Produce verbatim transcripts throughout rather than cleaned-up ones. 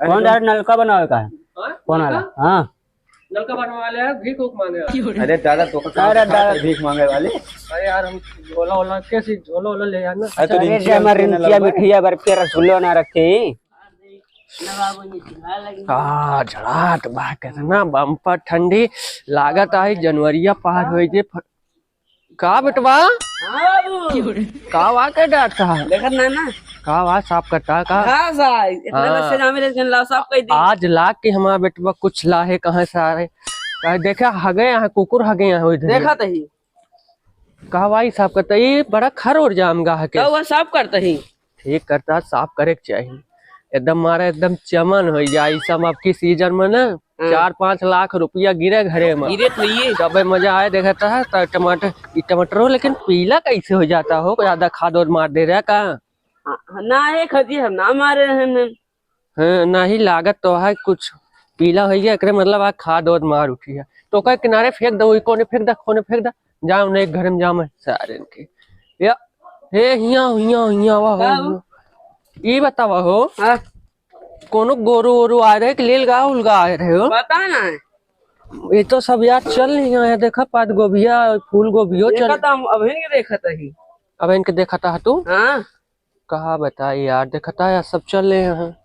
कौन यार नलका बनावे का है? हाँ? कौन वाला? नलका? हाँ। नलका बनवा ले यार, भीख उख मांगे यार। अरे दादा, तो का अरे काम दादा। भीख मांगे वाले? अरे यार, हम झोला वोला, कैसे झोला वोला ले यार ना। अरे तो अरे रिंकिया जे हमारे उनके रिंकिया नलका मिठिया बर्फिया रसगुल्ला ना रखे। आ, जड़ात बा, कितना बम्पर ठंडी लागत आई, जनवरिया पार होई जे फ-, का बेटवा? हाँ बाबू। का वा के डांटता है? देखत ना ना। का वा साफ करता है का? हाँ साहब, इतना हाँ। बच्चे जामे लेकिन लाओ साफ कर दी। आज लाग के हमारा बेटवा कुछ लाहे कहाँ से आ रहे? कहे, देखा हगे यहाँ, कुकुर हगे यहाँ, ओइ धरे। देखा तही। का वा ई साफ करता, ई बड़ा खर और जाम गा हके। का वा साफ करता ही? ठीक करता, साफ करे के चाही। एकदम मारा, एकदम चमन हो जाए। ई सब आपकी सीजन में ना हाँ। चार पाँच लाख रुपया गिरे घरे में। गिरे तो ये। तबे मजा आए देखता है। तो टमाटर, ई टमाटरो लेकिन पीला कैसे हो जाता हो? ज्यादा खाद और मार दे रहा का? हाँ, ना, ये खदी हम ना मारे हैं। हाँ, नाही लागत तो है कुछ पीला हो गया, एकरे मतलब आ खाद ओद मार उठी है। तो ओकर किनारे फेंक दो, कोने फेंक दो, कोने फेंक दो, जाओ नहीं घर में जाओ मैं सारे इनके। या, हे हिया, हिया, हिया, वाह, का वाह, हो? वाह। ई बतावा हो, हाँ। कोनो गोरू ओरू आ रहे कि लेलगा उलगा आ रहे हो? पता ना है। ये तो सब यार चल रही है, देखा पात गोभिया, फूल गोभियो ये चल। का तो हम अबहिन के देखत ही। अबहिन के देखता है तू? हाँ। कहा बताई यार, देखता है सब चल रहे हैं।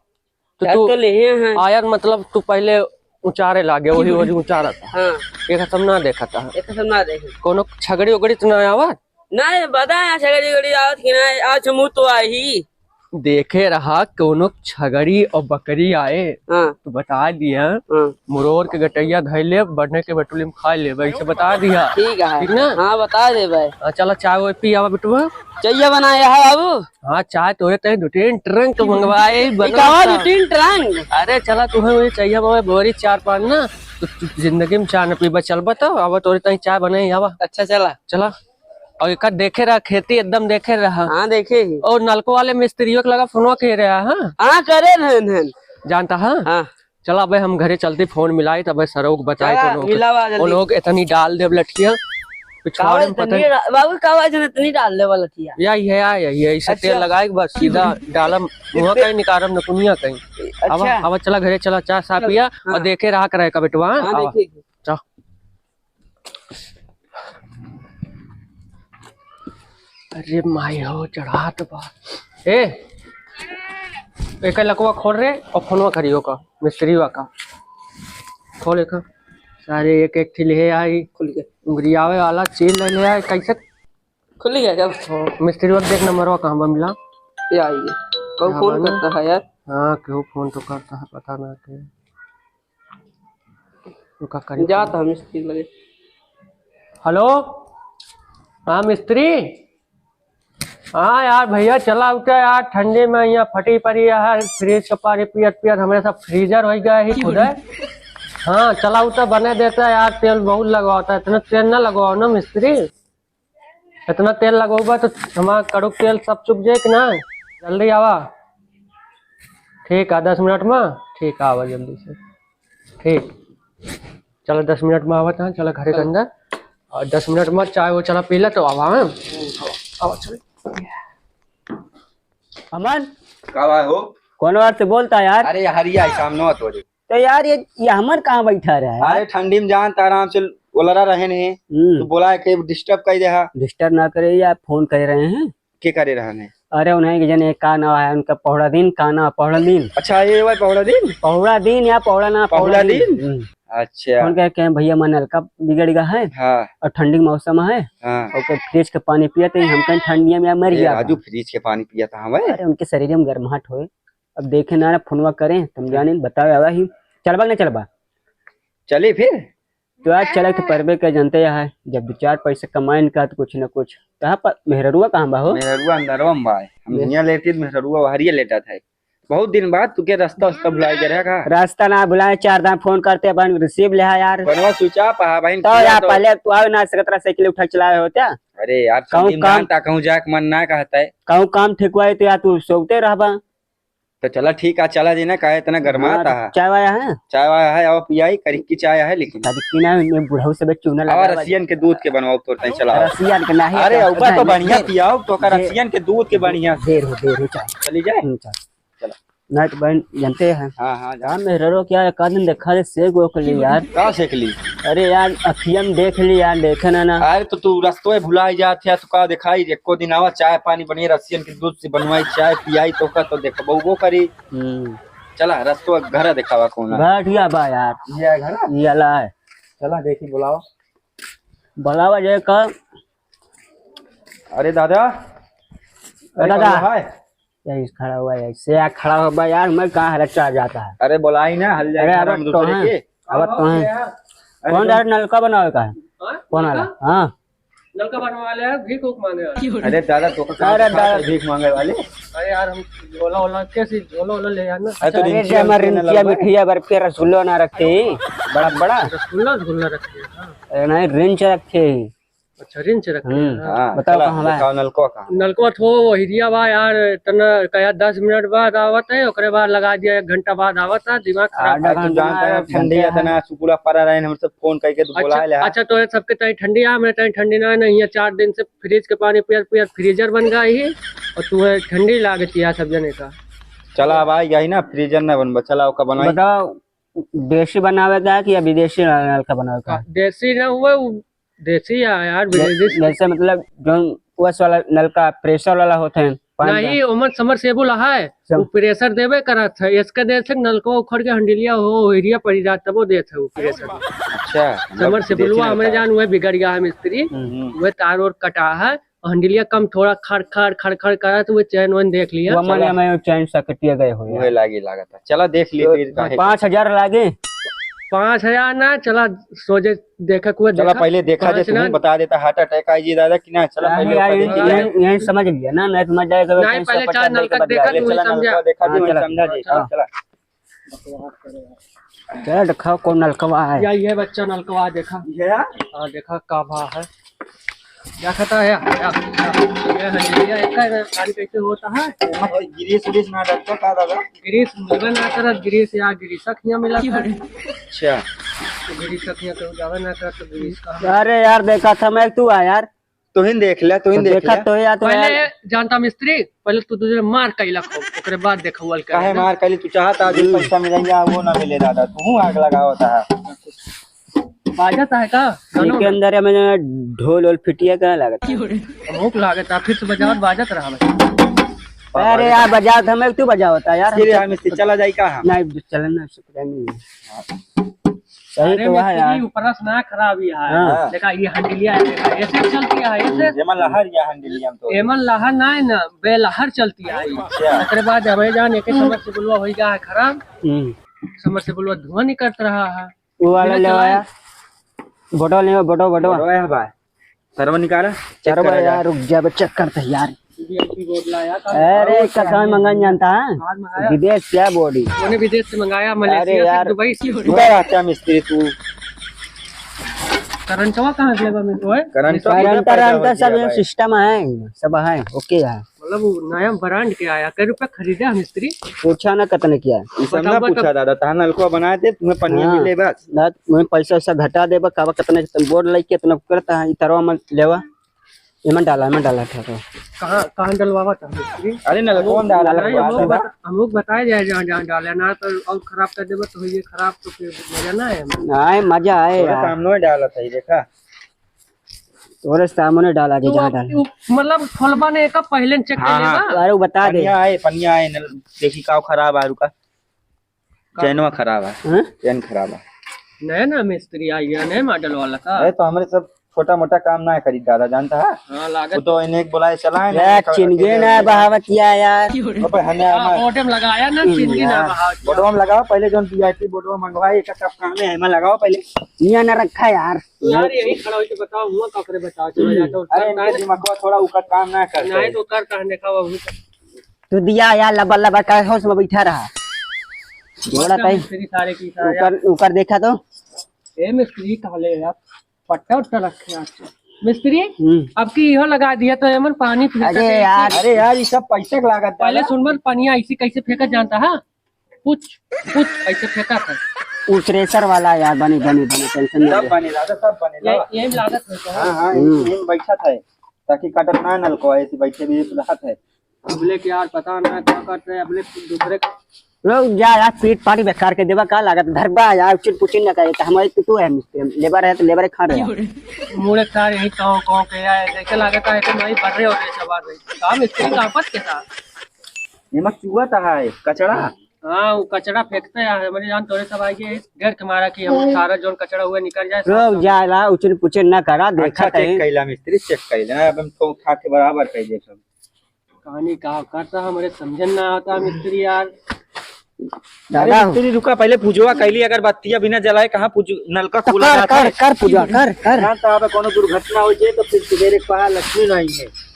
तो चल तू तो ले हैं। आया मतलब तू पहले उचारे लागे, वही, वही उचारा था। हाँ। एक सब ना देखता है। एक सब ना देखे। कोनो छगड़ी उगड़ी तो ना आवत? नहीं, पता है छगड़ी उगड़ी आवत कि ना, आज हम तो आई। देखे रहा कोनो छगड़ी और बकरी आए, हाँ। तो बता दिया, हाँ। मुरोर के गटैया धइ ले, बढ़ने के बटुली में खा ले, वैसे बता दिया। ठीक है। ठीक ना? हाँ, बता दे भाई। हाँ, चला चाय वाय पी आवा बेटवा। चाहिए बनाया है बाबू? हाँ, चाय तोरे तहे दो तीन ट्रंक मंगवाए, ई बनल कावा था। दो तीन ट्रंक? अरे चला, तुम्हें वही चाहिए बाबा, बोरी चार पाँच ना, तो तू जिंदगी में चाय न पीबा, चल बता, अब तोरे तहे चाय बनाए आवा। अच्छा, चला। चला। और एका देखे रहा, खेती एकदम देखे रहा। हाँ, देखे ही। और नलको वाले मिस्त्रियों के लगा फोनवा के रहा, हाँ? हाँ, करे रहन हन। जानता है? हाँ। चला, अबे हम घरे चलते, फोन मिलाई, तबे सरोग बताए चला, कोनो के, मिलावा जल्दी। कोनो के इतनी डाल देब लठिया, पिछवाड़े कावा में पता इतनी नहीं। डा-, बाबू, कावा जन इतनी डाल देवा लठिया? या, ये, या, या, ये, इसे अच्छा। तेल लगाए के बाद सीधा डालम, मुँह कहीं निकारम, नकुनिया कहीं। अच्छा। आवा, आवा, चला घरे, चला, चाय साय चल, पिया हाँ। और देखे रहा करे का बेटवा, हाँ, आवा। देखे। चल। अरे माई हो, चढ़ात बा। ए, एक लकवा खोल रे और फोनवा करियो का, मिस्त्रीवा का। खोल एक। सारे एक एक ठिल है आई। खुल गया। उंगरियावे वाला चीज ले ले आई, कैसे? खुल गया क्या? हाँ, मिस्त्रीवा देख नंबरवा कहाँ बा मिला? ये आई है। कौन हाँ, फोन बा ना? करता है यार? हाँ, केहू फोन तो करता है, पता ना के। तो का करी? जात हम मिस्त्री लगे। हेलो, हाँ मिस्त्री। हाँ यार भैया, चला उठा यार, ठंडी में यहाँ फटी पड़ी है, फ्रिज का पानी पियत पियत हमरे सब फ्रीजर हो गया है खुद। हाँ, चला उठा, बने देता है यार, तेल बहुत लगवाता है, इतना तेल ना लगवाओ ना मिस्त्री। इतना तेल लगौबा तो हमार कड़ुक तेल सब चुक जाए कि ना? जल्दी आवा। ठीक है, दस मिनट में। ठीक है, आवा जल्दी से। ठीक, चलो, दस मिनट में आवा था, चलो घरे के अंदर। और दस मिनट में चाय वो चला पी ले तो आवा, हाँ? आवा, चलो। अमन, का भाई हो? कौन बात से बोलता यार? अरे, हरिया है, सामने तोरे। तो यार, ये, ये हमर कहाँ बैठा रहा है यार? अरे, ठंडी में जानता, आराम से ओलरा रहे ने। हम्म। तो बोला है कि डिस्टर्ब कर दे हा। डिस्टर्ब ना करे, या फोन कर रहे हैं। के करे रहा ने? अरे, उन्हें के जने का नाम है, उनका पहुड़ा दिन, का नाम पहुड़ा दिन। अच्छा, ये भाई पहुड़ा दिन? पहुड़ा दिन या पहुड़ा ना, पहुड़ा पहुड़ा दिन? दिन? हम्म। अच्छा। फोन करके, "भैया, मन हल्का बिगड़ गया है हाँ। और ठंडी के मौसम है हाँ। और फ्रिज के पानी पिए थे, हम कहीं ठंडिया में मर ए, गया राजू, था।" फ्रिज के पानी पिया था हमें। अरे, उनके शरीर में गर्माहट होए। अब देखे ना, ना फोनवा करें, तुम जाने, बतावे आवा ही। चलबा कि ना चलबा? चली फिर। तो आज चले तो परबे के जनते है, जब दो चार पैसा कमाइन का तो कुछ ना कुछ। कहाँ पर, मेहररुआ कहाँ बा हो? मेहररुआ अंदरवा में बा। हम ये हियाँ लेटी तो मेहररुआ बाहरिया लेटा था। बहुत दिन बाद तुके रास्ता उस्ता भुलाए के रहा का? रास्ता ना भुलाए, चार दाम फोन करते, अपन रिसीव ले हा यार। फोनवा स्विच ऑफ आ, बहन, तो किया यार, तो। पहले तू आवे ना सकत रहा, साइकिल उठा के चलावे हो क्या? अरे यार, कहूँ संदीप काम जानता, कहूँ जाके मन ना कहता है। कहूँ काम ठेकवाए तो यार, तू सोते रहबा। तो चला ठीक है, चला जी ना, काहे इतना गरमात हाँ, है? चाय वाय है? चाय वाय है, आओ पियाई, करिकी चाय है लेकिन। करिकी ना, ये बुढ़ऊ से चूना अब लगा रसियन के दूध के बनवाओ तोर ताई, चला। रसियन के नहीं, अरे, तो ऊपर तो नहीं, बढ़िया पियाओ, तो का देर, रसियन के दूध के बढ़िया। देर हो, देर हो, चल। चली जाए? हम्म, चल। चला। नहीं तो बहन जानते हैं। हाँ, हाँ, जान। मेहरारू क्या है, का दिन देखा दे, सेक वेक ली यार। का सेक ली? अरे यार, अखिया में देख ली यार, देखे ना, ना। अरे तो तू रस्तवे भुला ही जात है, तो का दिखाई, एको दिन आवा, चाय पानी बढ़िया रसियन के दूध से बनवाई, चाय पियाई, तो का तो देखबो करी। हम्म। चला, रस्तवा घर देखावा कौन है। बैठ गया बा यार। ये है घर? ये वाला है। चला, देखी, बुलावा। बुलावा जाए का? अरे दादा, अरे अरे दादा। कौन है? यही खड़ा हुआ है, से आ खड़ा हो बा यार, मैं कहाँ हरक चला जाता है। अरे बोलाई ना, हल जाए अरे घर अब हम तो दूसरे हैं, के। अब तो हैं। अरे कौन तो यार नलका बनावे का है? हाँ? कौन वाला? नलका? हाँ। नलका बनवा ले यार, भीख उख मांगे वाले। अरे दादा, तो का अरे खास दादा। है भीख मांगे वाले? अरे यार, हम झोला ओला, कैसे झोला ओला ले यार ना। अरे तो अरे रिंचिया जे हमारे रिंचिया मिठिया बर्फी रसगुल्ला ना रखते, बड़ा बड़ा। रसगुल्ला, रसगुल्ला रखते हैं, हाँ। अरे नहीं, रिंच रखते। अच्छा, रिंच रखे हम्म। हैं। हाँ, बताओ चला, कहाँ बा? बताओ नलकवा कहाँ? नलकवा थो हिरिया बा यार, तना कहा दस मिनट बाद आवत है, ओकरे बाद लगा दिया, एक घंटा बाद आवत है, दिमाग खराब। आधा अरे तू घंटा जानता है, में ठंडी घंटा है। इतना सुकुला पड़ा रहे, हम सब फोन करके तो अच्छा, बोला ले। अच्छा, तो ये सबके ताई ठंडी है, हमरे ताई ठंडी ना है, नहीं है, चार दिन से फ्रिज के पानी पियर पियर फ्रीजर बन गया ही, और तू है ठंडी लागत है सब जने का। चला भाई, यही ना फ्रीजर ना बनबा, चला ओका बनाई। बताओ, देसी बनावे का है कि या विदेशी नलका बनावे का है? देसी ना हुआ, उ देसी है यार, जै-, विदेशी। जैसे मतलब जौन ओस वाला नलका, प्रेशर वाला होत है, पानी का। नहीं, ओमन समरसेबुल है, सम- उ प्रेशर देबे करत है। इसके देर से नलका उखड़ के हंडिलिया हो, एरिया पड़ी जात, तबो देत है उ प्रेशर। अच्छा, मतलब समरसेबुलवा देसी हमरे नलका। जान उहे बिगड़ गया है मिस्त्री, हम्म। उहे तार ओर कटा है, हंडिलिया कम थोड़ा खड़ खड़ खड़ खड़ करा, तो वो चैन वैन देख लिया। वो मने चला। हमें चैन सकटिया गए हो उहे यार। लागी लागत है। चला देख ली तो फिर काहे पाँच हजार लागे? पाँच हजार ना, चला सोझे देखा कुआ चला देखा। पहले देखा जे, पाँच तुम ना। बता देता हार्ट अटैक आई जी दादा कि ना। चला हाँ पहले यार, ऊपर यही, देखी जाए। यही, यही समझ लिया ना, नहीं तो मजा आएगा, नहीं, पहले चार नलका देखा, ले तू चला समझा। नलका देखा हाँ, जी, चला। समझा जी, हाँ। चला। चला दिखाओ कौन नलकवा है। या ये बच्चा नलकवा देखा। ये है? हाँ, देखा का भा है। देखता है, या, या, ये है, ये एक का कार्य कैसे होता है? मतलब ग्रीस व्रीस ना डरता का दादा? ग्रीस मिलबे ना करत, ग्रीस या ग्रीसक हियाँ मिला था। अच्छा। तो ग्रीसक हियाँ कहूँ जावे ना करत, तो ग्रीस का अरे यार, देखा था मैं, तू आ यार। तुहिन देख ले, तुहिन तो देख देखा ले। तो यार, तो पहले यार। जानता मिस्त्री, पहले तू तुझे मार कैला खो, ओकरे बाद देखौल कर काहे ना। मार कैली? तू चाहता आज हम्म। पैसा मिलेंगे, वो ना मिले दादा, तू आग लगावता है। बाजत है का? गानों इनके में? अंदर में ढोल वोल फिटिया कहाँ लागत है? भूख लागत है, फिर से बजावत बाजत रहा बस। अरे यार, बजावत हमें, तू बजावता यार। फिर हम इससे चला जाई का हम? नहीं, चलन ना, सुकरा नहीं है। सही अरे तो है मिस्त्री, यार। ऊपर से ना खराब ही है। हाँ। देखा, ये हंडिलिया है, देखा, ऐसे चलती है, ऐसे। एमन लहर या हंडिलिया में तो। एमन लहर ना है ना, बेलहर चलती है। अच्छा। ओकरे बाद हमें जान एक समरसेबुलवा हो गया है खराब। हम्म। समरसेबुलवा धुआं निकलत रहा है। वो वाला बिना ले चलाए। आया। बोटल ले, बोटल, बोटल। बोटल है भाई। सरवा निकाला, चेक चरवा करा जा। यार, रुक जा बे, चेक करते हैं यार। V I P बोर्ड लाया का? अरे, और इसका क्या कहाँ है? मंगान जानता है? कहाँ मंगाया? विदेश क्या बोर्ड ही? मैंने विदेश से मंगाया, मलेशिया अरे से, यार, दुबई से। तू क्या रहता है मिस्त्री तू? करंटवा कहाँ से लेबा में तो है? करंट मिस्त्री? करंट, पैदा करंट हो सब गया ये भाई। सिस्टम है, सब है, ओके है। मतलब वो नया ब्रांड के आया, कै रुपया खरीदा है मिस्त्री? पूछा ना कितने किया है। ये सब ना बताओ, पूछा बताओ। दादा, तहां नलकवा बनाए दे, तुम्हें पनिया हाँ। मिले बस। ना, तुम्हें पैसा वैसा घटा देबा, काबा कितने, कितने बोर्ड लाइके इतना करता है, इतरवा मत लेवा। एमन डाला, एमन डाला, ठहरो। कहाँ, कहाँ डलवावा था मिस्त्री? अरे नलकवा में डाला, नहीं, हम लोग बता-, हम लोग बताए जाए जहाँ, जहाँ डाले ना, तो और खराब कर देबा तो ये खराब, तो फिर मजा ना आए हमें। नहीं, मजा आए तोरे यार। सामने डाला था, ये देखा। तोरे सामने डाला के तो जहाँ आप डाला। क्यों, मतलब खोलबा ने का पहले चेक कर हाँ, लेबा? हाँ। अरे वो बता दे। पनिया आए, पनिया आए, नल-, देखी का खराब है, रुका। का? चैनवा खराब है। हाँ? चैन खराब है। नया ना मिस्त्री आई है, नया मॉडल वाला का? अरे तो हमरे सब छोटा मोटा काम ना करी दादा, जानता है? हाँ, लागत। वो तो इन्हें एक बुलाए चला है ना, यार, एक चिनगे अकेले ना हो गए। बहावत किया यार। अबे हमें हाँ, आना। बोर्ड में लगाया ना, चिनगी ना यार। बहावत किया। बोर्डवा में लगाओ पहले, जो V I P बोर्डवा मंगवाए, एक कप काम है, हमें लगाओ पहले। यहाँ ना रखा यार। यार, यही खड़ा होके बताओ, हुआ का करे बताओ, चलो जाता हूँ। अरे, इनके दिमागवा थोड़ा ऊपर काम ना करते। नहीं तो कर कहाँ देखा हुआ, वही कर। तू दिया यार, लबर लबर का होश में बैठा रहा। बड़ा बच्चा टाइम। मिस्त्री सारे की सारे ऊपर, यार। ऊपर देखा तो। ए मिस्त्री, कहाँ ले यार? पट्टा उट्टा रखे हैं आज। मिस्त्री, हम्म। अब की इहो लगा दिया तो एमन पानी फेंकत अरे है यार। ऐसे। अरे यार, ये सब पैसे के लागत पहले बा। सुन, बस पनिया ऐसी कैसे फेंकत जानता है? पूछ, पूछ, ऐसे फेंका था। उ थ्रेसर वाला यार, बनी, बनी, बनी, टेंशन ना सब ले। बने, दादा, सब बने, ये, लावा। यही लागत है क्या? हाँ, हाँ, हम्म। यही बैठा था, ताकि काटत ना नलको, ऐसे बैठे भी रहत है। अबले के यार पता ना का करते हैं, अबले दूसरे का। रुक जा यार, पीट पाटी बेकार के देबा का लागत, धरबा यार, उचिन पुचिन ना करे, तो हमारे तो तू है मिस्त्री, लेबर है तो लेबर खा रहे हैं। मुड़े तार यही कहो कहो के यार, जैसे लागत है कि नहीं बढ़ रहे हो रहे सब बात है। काम मिस्त्री का आपस के साथ। ये मत चुआ था है, कचड़ा। हाँ, वो कचड़ा फेंकते हैं, हमारे जान तोरे सब आएंगे, डर के मारा कि हम सारा जोन कचड़ा हुआ निकल जाए, सब रुक जा यार, उचिन पुचिन ना करा, देखा अच्छा, चेक कहीं। कैला मिस्त्री, चेक कैला, अब हम तो उठा के बराबर कर दे सब। कहानी का करता, हमरे समझन ना आता मिस्त्री यार। अरे दादा। मिस्त्री रुका, पहले पूजवा कैली, अगरबत्तिया बिना जलाए कहाँ पूज-, नलका तो खोला कर, जाता कर, है? कर पूजा, कर, कर। ना तो अब कोनो दुर्घटना हो जाए तो फिर सुबेरे कहा लक्ष्मी नहीं है।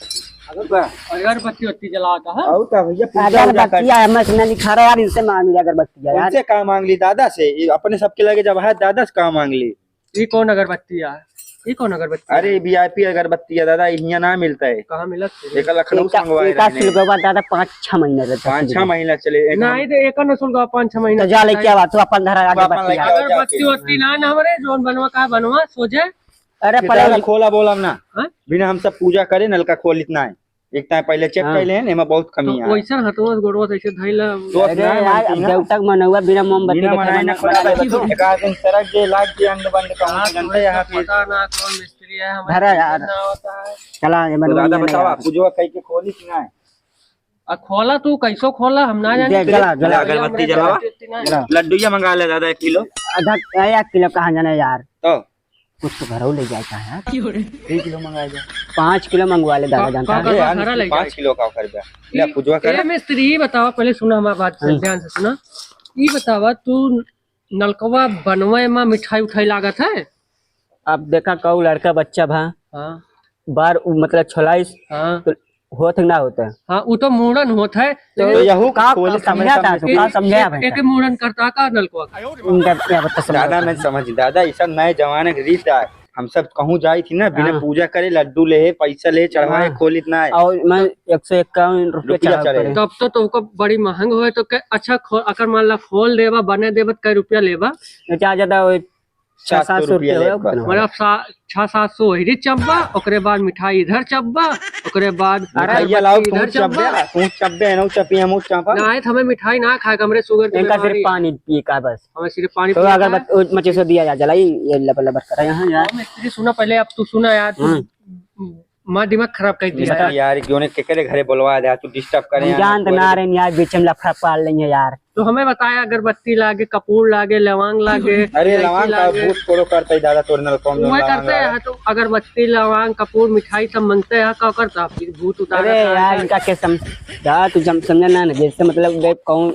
अगर बा- अगरबत्ती वत्ती जलाता है? और का भैया, पूजा उजा कर। अगरबत्तिया है, मैं सुना लिखा रहा यार, इनसे मांग लिया अगरबत्तिया यार। उनसे का मांग ली, दादा से? ये अपने सबके लगे जब है, दादा से का मांग ली? ई कौन अगरबत्ती है? ई कौन अगरबत्ती अरे, है? वीआईपी अगरबत्ती है दादा, हियाँ ना मिलता है। कहाँ मिलत है? एका लखनऊ से एका, मंगवाए एका रहने। सुलगवा दादा पाँच छह महीना रहता है पाँच छह सुलगवा। महीना चले, एक नहीं तो एका न सुलगवा पाँच छह महीना तो जा लेके चलता है। आवा, तू अपन घर आगे वो अपन बत्ती लेके आ। आवा, अगरबत्ती जाके। वत्ती ना, ना हमरे, जोन बनवा का बनवा, सोझे। अरे, फिर पहले दादा खोला बोला ना। हाँ? बिना हम सब पूजा करे, नलका खोल इतना है। एक टाइम पहले चेक हाँ। कर लें, एमा बहुत कमी तो है। वैसन हथवा से गोड़वा से ऐसे धइला। तो अरे अपना यार, मानती अब ना। जब तक मनौआ बिना मोमबत्ती बिना देखे मनाए ना ना खोला, खोला। एक आध दिन सरक जे, लाग जे, अंड बंड कहूँ हाँ, से जनते हैं फिर। पता ना कौन मिस्त्री है, हमें धरा यार। ना होता है। चला, ये तो बनवा दादा लिया बतावा, यार। पूजवा कई के खोली कि ना? आ, खोला तू, कैसो खोला, हम ना जाने। दे, जला, जला। अगरबत्ती जलावा। जला। लड्डूया मंगा ले दादा, एक किलो। आधा, एक किलो कहाँ जाना यार? तो? कुछ तो घरों ले जाए का है। क्यों रे? एक किलो मंगा दे। पाँच किलो मंगवा ले दादा, का, जानता का, है? का, अरे यार, घरा ले पाँच जाए। किलो का कर दे। ले, ई, पूजवा कर। ए मिस्त्री, ई बतावा, पहले सुना हमार बात, हाँ। ध्यान से सुना। ई बतावा, तू नलकवा बनवे में मिठाई उठाई लागत है? अब देखा, कऊ लड़का बच्चा भा, हाँ। बार उ, मतलब, छोलाइस, हाँ। तो होत ना होता। हाँ, उ तो मूड़न होत है। तो तो यहू का, खोले का समझा था, समझ तू का समझा एक, भाई? एक मूड़न करता का नलकवा का? उनका क्या पता समझा दादा था। नहीं समझ, दादा, ई सब नए जमाने के रीत है। हम सब कहूँ जाई थी ना, बिना हाँ। पूजा करे लड्डू ले, पैसा ले, चढ़वाए, हाँ। खोलित ना है। और मैं एक सौ इक्यावन रुपये रुपया चढ़ाव चढ़े। करे। तब तो तुमको बड़ी महंग होए तो के, अच्छा, खो-, अगर मान ला खोल देबा, बने देबा, तो कै रुपया लेबा? ये क्या ज्यादा होए? छह सात सौ रुपया लेबा। मतलब सा-, छह सात सौ वही चब्बा, ओकरे बाद मिठाई इधर चब्बा, ओकरे बाद अरे भैया लाओ, अगरबत्ती तू इधर चब्बे, चब्बा। तू चब्बे, ना चपी, हम चपा। ना, हमें मिठाई ना खाए, हमरे शुगर के इनका सिर्फ बीमारी है। पानी पिए का बस। हमें सिर्फ पानी तो पिए का है। अगरबत्ती, ओ, मचे से दिया जा, जलाई, ये लबर लबर कर रहे हैं यार। ओ, मिस्त्री, सुना पहले, अब तू सुना यार, तू हम्म। मार दिमाग खराब कर दिया बता। यार। यार, क्यों ने केकरे घरे बुलवा दे, तू disturb करे हम यार, जानत बोले ना रहे यार, बीच में लफड़ा पाल लेंगे यार। तो हमें बताया, अगरबत्ती लागे, कपूर लागे, लवांग लागे, अरे, इलायची लवांग का लागे। भूत कोड़ो करते ही दादा, तोरे नल कौन वह लवांग करते लागे? हैं, तो अगरबत्ती, लवांग, कपूर, मिठाई सब मंगते हैं, का करता फिर भूत उतारता अरे है यार, क्या? इनका के सम-, दादा, तू जम-, समझा ना, ना, जैसे मतलब देख, कहूँ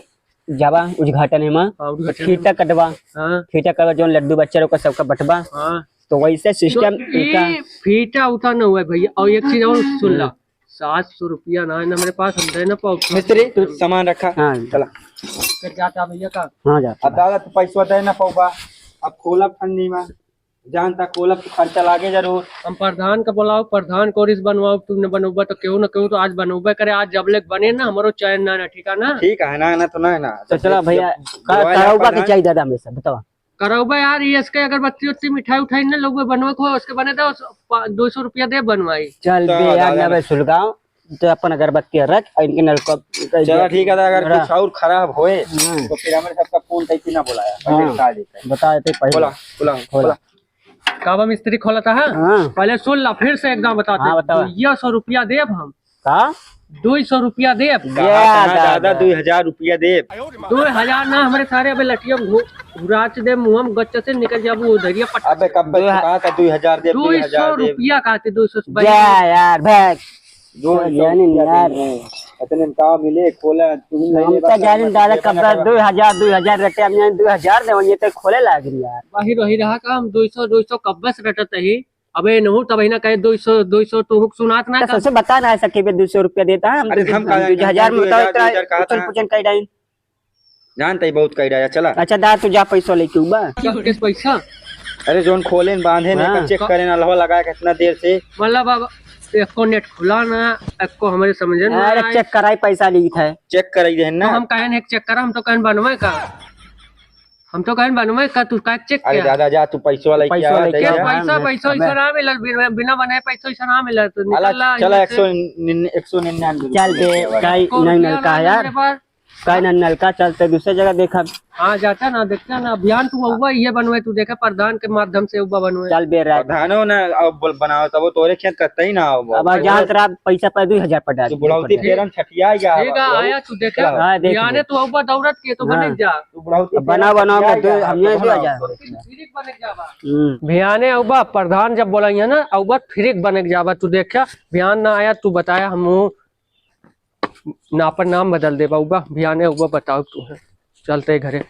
जाबा उद्घाटन में, हाँ, तो उद्घाटन फीता में। कटबा, हाँ। फीता कटबा, जौन लड्डू बच्चा लोग का सबका बंटबा। हाँ। तो वैसे तो system ई इनका फीता उता न हुआ भैया। और एक चीज और सुन ला, हम्म। सात सौ रुपया ना है ना मेरे पास, हम दे ना पाओ। मिस्त्री, तू सामान रखा। हाँ। चला। फिर जाता भैया का? हाँ, जाता। अब दादा, तू पैसवा दे ना पाऊबा। अब खोलब ठंडी में। जानता खोलब तो खर्चा लागे जरूर। हम प्रधान का बोलाओ, प्रधान को रिस बनवाओ, तू न बनोबा तो केहू न केहू तो आज बनोबे करे, आज जब ले बने ना हमरो चैन ना, ना, ठीक है ना? ठीक है ना, ना तो ना, ना। तो चला भैया, जब का-, बुलाया करौबा के प्रधान। चाहिए दादा हमें से, बतावा। करौबा यार, ये इसके अगरबत्ती उत्ती मिठाई उठाई ना लोग बनवा को, उसके बने दो, पा-, दो सौ रुपया दे बनवाई। चल तो बे यार, दादा नबे सुलगाओ। तो अपन अगरबत्ती रख और इनके नलका चला ठीक है, अगर मेरा कुछ और खराब होए, हाँ। तो फिर हमारे सबका फोन करके ना बुलाया, हाँ। बता देते हैं। बता देते पहले। बोला, बोला, बोला। बोला। का बा मिस्त्री खोलता है? हाँ। पहले सुन ला, फिर से एकदम बता हाँ, दे। बताओ। दुइया सौ रुपया देब हम। का? दुई सौ रुपया देब। कहा, कहा दादा, दादा। दुई हजार रुपया देब। दुई हजार ना, हमारे सारे अबे लटिया घु-, घुराच दे, मुंह में गच्चा से निकल जाबू, उधरिया पट। अबे कब दो ह-, कहा था दुई हजार देब, दुई हजार देब। दुई सौ रुपया कहते, दुई सौ से जा यार, भाग। दो सौ जाने रुपया यार। देंगे। इतने में का मिले, खोला, तू ही ले हम ले, तो बस जाने हम दादा, कब का दो हजार, दो हजार रटे, हम जाने दो हजार दे, ये तो खोले लाग रही यार। वही, वही रहा काम, दो सौ, दो सौ कब्बे से रटत ही। अबे नहु तब ही ना कहे दो सौ, दो सौ तो हुक सुनात ना तो का। सबसे बता ना सके बे, दो सौ रुपया देता है, हम अरे तो हम का दो हजार में दो हजार, बताओ, दो हजार कहा उछल था। पुछल कई डाइन। जानते ही बहुत कई डाया, चला। अच्छा दा, तू जा पैसा लेके उबा। क्या किस पैसा? अरे जोन खोले न बांधे ने, हाँ। का चेक करे ना, लहवा लगाए कितना देर से। मतलब अब एको नेट खुला ना, एको हमारे समझे ना अरे आए। चेक कराई, पैसा ली था। चेक कराई देहन ना। तो हम कहें एक चेक करा, हम तो कहें बनवे का। हम तो कहेन बनवे का, तू का चेक अरे किया? दादा जा, तू पैसो वाला पैसो क्या वाला दे क्या? यार? पैसा, हाँ, पैसा हमें ऐसा ना मिला, बिना, बिना बनाए पैसा ऐसा ना मिला, तो अला, निकल ला चला, यहाँ से। एक सौ निन्यानवे, एक सौ निन्यानवे चल रुपया बे, वाला। काई एको नल रुपया नलका ना है यार। मेरे पास। काई नल नलका, चलते दूसरे जगह देखब। हाँ, जाता ना, देखता ना, अभियान तू अउबा ये बनवे, तू देखे प्रधान के माध्यम से अउबा बनवे। चल बे रात। प्रधानो ना अब बोल बनावे, तब तोरे खेत कतई ना अब। अब जान तोरा पैसा पर दुई हजार पटा तू बुढ़ौती फेरन छठिया गया ठीक है, अब। आया तू देखे। हाँ, देख अभियाने ले। तू अउबा दौड़त के तो हाँ। बने जा। तू बुढ़ौती अब बना फेरन बनाओ छठिया कर दे, गया, हमने अब दो हजार। बनाओ। फिरिक बने जाबा। हम्म। भियाने अउबा प्रधान जब बोलाइए ना, अउबा फिरिक बने जाबा। तू देखा, भियान ना आया, तू बताया, हम ना अपन नाम बदल देबा। अउबा भियाने अउबा बताओ तू है, चलते घरे।